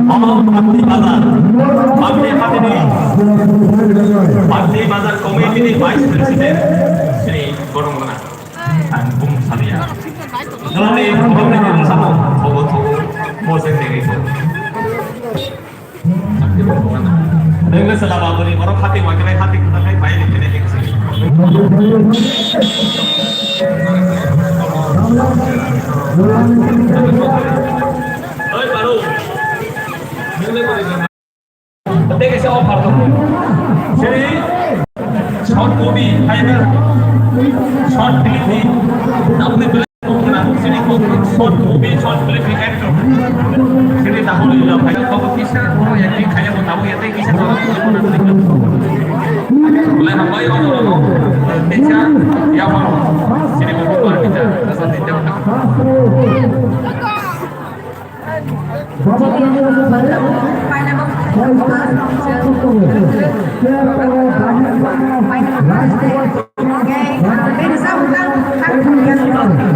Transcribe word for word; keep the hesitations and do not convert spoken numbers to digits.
Omo Bhakti Bazar, Bhakti Bazar Committee ni Vice President Shri Kodongmana ang bung salia. Noni, noni, noni, samo, thogo, thogo, mo se tegi thogo. Nengke sela babuni, oro hati makanai, hati kutanai, bai ni kene kene. Oi, baru. Tei kaisa offer tongo. Siri short movie, hai na? Short film ni. Apni belai kok na, siri kok short movie, short film ni actor. Siri tahun ini lah, hai. Kok kisa, kok yang ni kaya mau tahu ya, tei kisa. Boleh apa ya, orang-orang? Tei sa, ya, apa? Siri mau keluar kita, rasa tidak.